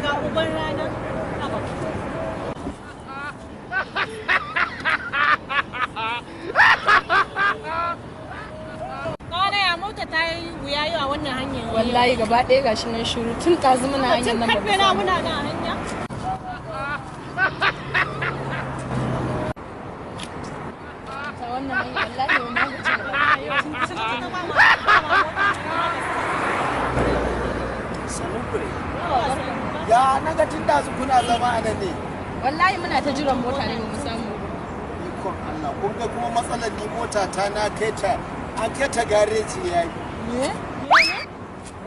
Ga uban rana. Kwana ya mota ta yi wuya yau a wannan hanyar. Wallahi gaba ɗaya gashi nan shiru tun ɗazu muna hanyar nan. Tun karfe na muna nan hanya. Ta wannan hanya wallahi mun gaji gaba ɗaya. Ya na ga tun da su kuna zama a nan ne. Wallahi muna ta jiran mota ne mu samu. Ikon Allah, kun ga kuma matsalar ni mota ta na kai ta an kai ta gareji yayi. Me?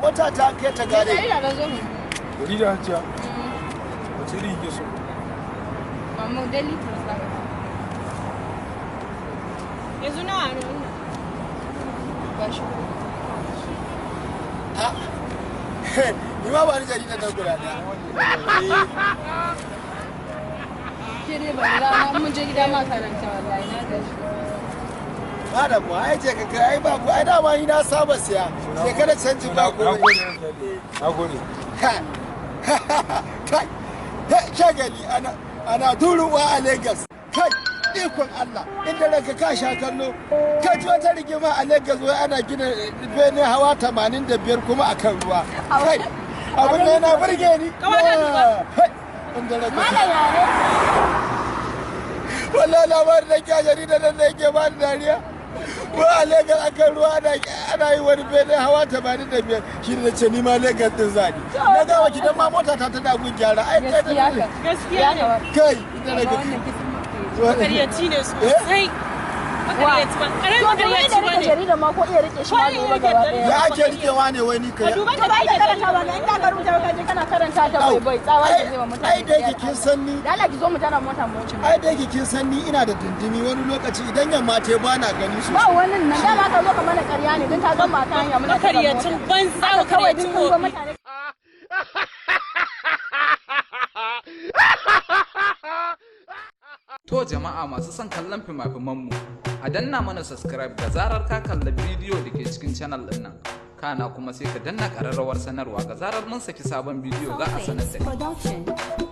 Mota ta an kai ta gareji. Jarida na zo mu. Jarida hajiya. Wace iri kike so? Mamu Daily Trust za ka. Yanzu nawa ne wannan? Ba shi. Ni ma ba ni jarida na guda ɗaya. Ke dai bari rana mun je gida ma karanta wallahi na gaji. Ba mu ai je ka kai ai ba ku ai dama ni na saba siya. Shekara canjin ba ku. Na gode. Kai. Kai. Shagali ana ana duruwa a Lagos. Kai ikon Allah inda ranka ka sha kallo. Ka ji wata rigima a Lagos wai ana gina bene hawa 85 kuma akan ruwa. Kai abin da yana burge ni. Kai inda ranka. Malam yare. Wallahi labarin da ke a jaridar nan da yake ba ni dariya. Wa a Lagos akan ruwa ana yi wani bene hawa 85 shi ne ce ni ma Lagos din zani. Na ga wa gidan ma mota ta tana gun gyara. Ai kai Gaskiya ka. Gaskiya ne. Kai inda ranka. Makaryaci ne sosai. Makaryaci ba. Ƙaramin To da wani da makaryaci ba rike ne. jarida ma ko iya rike shi ma Ko iya gobe gaba rike ɗaya. Ya ake rikewa ne wai ni kai. Ka duba To ba ka karanta ba in ka rubuta ba ka je kana karanta ta bai bai tsawa da zai wa mutane. Ai da yake kin san ni. Da Allah ki zo mu tara mota mu wuce. Ai da yake kin san ni ina da dindimi wani lokaci idan yamma ta ba na gani Ba sosai. wannan nan dama ka zo ka mana ƙarya ne don ta gama ta hanya muna tara mota. Makaryacin banza Haka kawai makaryacin duk kun ga wofi. mutane. To jama'a masu son kallon fima-fimanmu, a danna mana subscribe da zarar ka kalla bidiyo da ke cikin channel ɗin nan. Kana kuma sai ka danna ƙararrawar sanarwa ga zarar mun saki sabon bidiyo za a sanar da kai. Production.